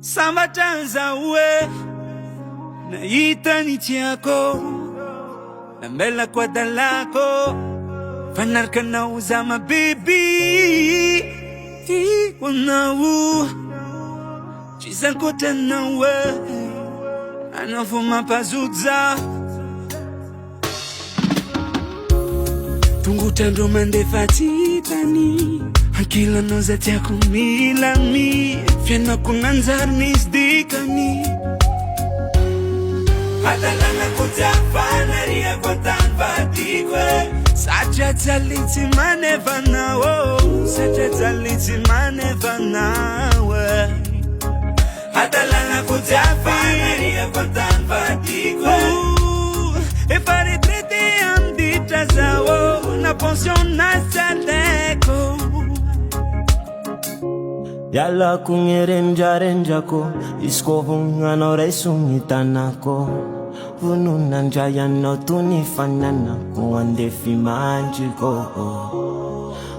Sambatra zaho e nahita ny tiako Namelako adalako Fanaraka anao za ma baby Tiako anao Tsisy ankoatra anao e Anao fo mampazoto za Tongotr'andro mandefa tsy hitany Ankilanao za tiako milamy Fiainako nanjary misy dikany Hadalana ko tsy afanariako an-tany vadiko e Satria jaly tsy maneva anao Satria jaly tsy maneva anao e Hadalana ko tsy afanariako an-tany vadiko e Efa retraité amin'ny zaho Na pension na tsy alaiko. Ialako ny rendrarendrako Izy ko vognanao raiso ny tanako Vonona ndray anao toy ny fananako Andefimandriko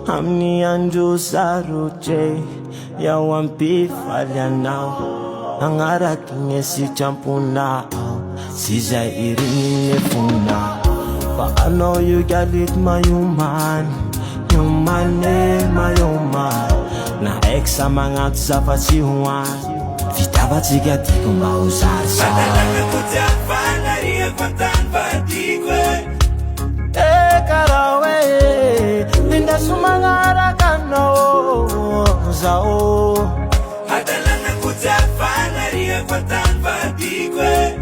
Amin'ny andro sarotre Iaho hampifaly anao Agnaraky ny sitramponao Sy izay irin'ny fonao Fa anao io galit mayomany Yomane mayomany Na ex magnanto za fa tsy ho any Fitiavantsika tiako mba ho zarizary Adalana tsy afanariako an-tany vadiko e. Eh karaha hoe Indaso magnaraka anao Zaho Adalana tsy afanariako an-tany vadiko e.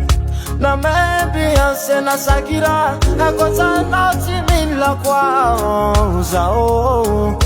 Na même Beyoncé na Shakira Ankoatranao tsy mila koa Zaho.